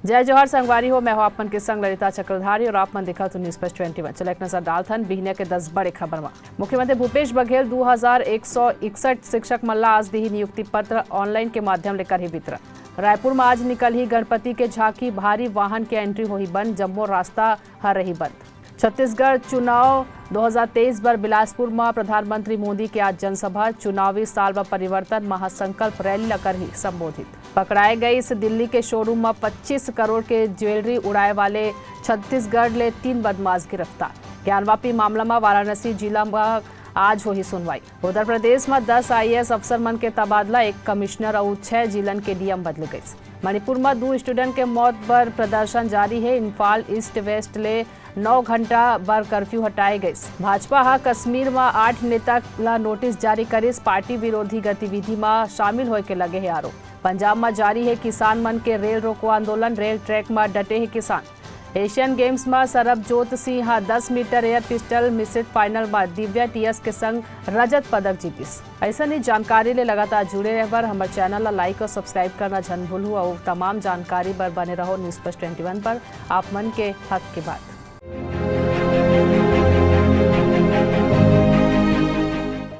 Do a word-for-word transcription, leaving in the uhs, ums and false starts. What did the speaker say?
जय जोहार संगवारी हो, मैं हूं आप मन के संग ललिता चक्रधारी और आप मन देखत हो News First twenty one। चलो एक नजर डालथन बिहनिया के दस बड़े खबर म। मुख्यमंत्री भूपेश बघेल दू हजार एक सौ इकसठ शिक्षक मन ला आज दिही नियुक्ति पत्र, online के माध्यम ले करही वितरण। रायपुर म आज निकलही गणपति के झांकी, भारी वाहन के entry होही बंद, जम्मो रास्ता ह रही बंद। छत्तीसगढ़ चुनाव दो हज़ार तेईस बर बिलासपुर म प्रधानमंत्री मोदी के आज जनसभा, चुनावी साल म परिवर्तन महासंकल्प रैली ल करही संबोधित। पकड़ाए गइस दिल्ली के showroom म पच्चीस करोड़ के jewellery उड़ाए वाले छत्तीसगढ़ ले तीन बदमाश गिरफ्तार। ज्ञानवापी मामला म वाराणसी जिला म आज होही सुनवाई। उत्तर प्रदेश म दस आईएएस अफसर मन के तबादला, एक कमिश्नर अउ छह जिलन के डीएम बदले गइस। मणिपुर म दू student के मौत बर प्रदर्शन जारी हे। इम्फाल ईस्ट वेस्ट ले नौ घंटा बर कर्फ्यू हटाए गइस। भाजपा ह कश्मीर म आठ नेता ला नोटिस जारी करिस, पार्टी विरोधी गतिविधि म शामिल होए के लगे हे आरोप। पंजाब म जारी हे किसान मन के रेल रोको आंदोलन, रेल ट्रैक म डटे हे किसान। एशियन गेम्स म सरबजोत सिंह ह दस मीटर एयर पिस्टल मिश्रित फाइनल म दिव्या टीएस के संग रजत पदक जीतिस। अइसन ही जानकारी ले लगातार जुड़े रहे बर हमर चैनल ला लाइक और सब्सक्राइब करना झन भूलहू अउ तमाम जानकारी बर बने रहो News First twenty one पर। आप मन के हक के बात।